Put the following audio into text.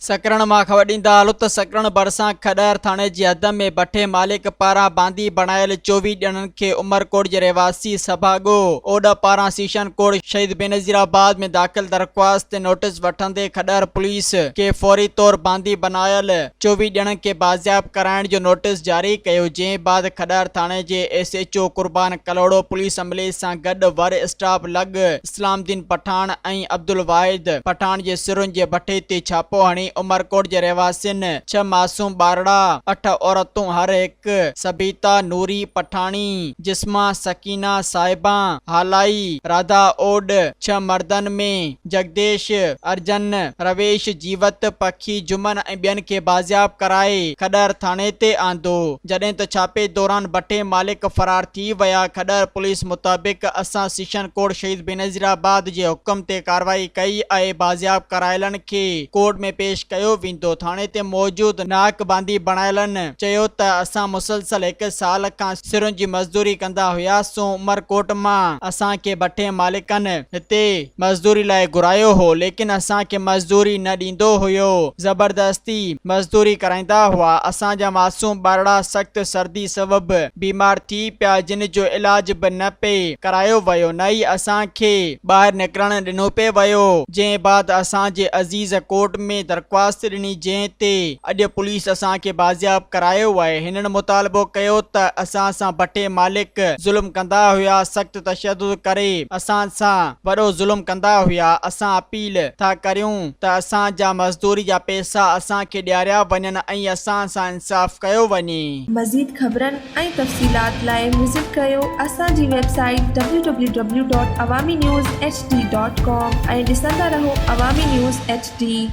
سڪرنڊ مان خبر ڏيندا هلو ته سڪرنڊ ڀرسان کڏهر ٿاڻي جي حد ۾ بٺي مالڪ پاران باندي بڻايل 24 ڄڻن کي عمرڪوٽ جي رهواسي سڀاڳو اوڏ پاران سيشن ڪورٽ شهيد بينظير آباد ۾ داخل درخواست تي نوٽيس وٺندي کڏهر پوليس کي فوري طور باندي بنايل 24 ڄڻن کي بازياب ڪرائڻ جو نوٽيس جاري ڪيو جنهن بعد کڏهر ٿاڻي جي S H O Qurban Kalhoro police عملي سان گڏ ور اسٽاپ لڳ اسلام الدين پٺاڻ ۽ عبدالواحد پٺاڻ جي سرن جي بٺي تي ڇاپو هڻي عمرڪوٽ جي رهواسين ڇهه معصوم ٻارڙا، اٺ عورتون هر هڪ سبيتا نوري پٺاڻي، جسما، سڪينا، صاحبان، هالائي، راڌا اوڏ، ڇهه مردن ۾ جگديش، ارجن، رويش، جيوت، پکي، جمن ۽ ٻين کي بازياب ڪرائي کڏهر ٿاڻي تي آندو، جڏهن ته ڇاپي دوران بٺي مالڪ فرار ٿي ويا، کڏهر پوليس مطابق اسان سيشن ڪورٽ شهيد بينظير آباد جي حڪم تي ڪارروائي ڪئي آهي، بازياب ڪرايلن کي ڪورٽ ۾ پيش ڪيو ويندو، ٿاڻي تي موجود ناحق باندي بڻايلن چيو ته اسان مسلسل هڪ سال کان سرن جي مزدوري ڪندا هياسون، عمرڪوٽ مان اسان کي بٺي مالڪن هتي مزدوري لاء گهرايو هو ليڪن اسان کي مزدوري نه ڏيندو هيو زبردستي مزدوري ڪرائيندا هئا اسان جا معصوم ٻارڙا سخت سردي سبب بيمار ٿي پيا جن جو علاج به نه پئي ڪرايو ويو نه ئي اسان کي ٻاهر نڪرڻ ڏنو پئي ويو جنهن بعد اسان جي عزيز ڪورٽ ۾ درخواست ڏني جنهن تي اڄ پوليس اسان کي بازياب ڪرايو آهي هنن مطالبو ڪيو ته اسان سان بٺي مالڪ ظلم ڪندا هيا سخت تشدد ڪري اسان سان وڏو ظلم ڪندا هيا اسان اپيل ٿا ڪريون ته اسان جا مزدوري جا پئسا اسان کي ڏياريا وڃن ۽ اسان سان انصاف ڪيو وڃي. مزيد خبرن ۽ تفصيلات لاء وزٽ ڪريو اسان جي website W W W dot Awami news H D dot com ۽ ڏسندا رهو عوامي نيوز ايڇ ڊي.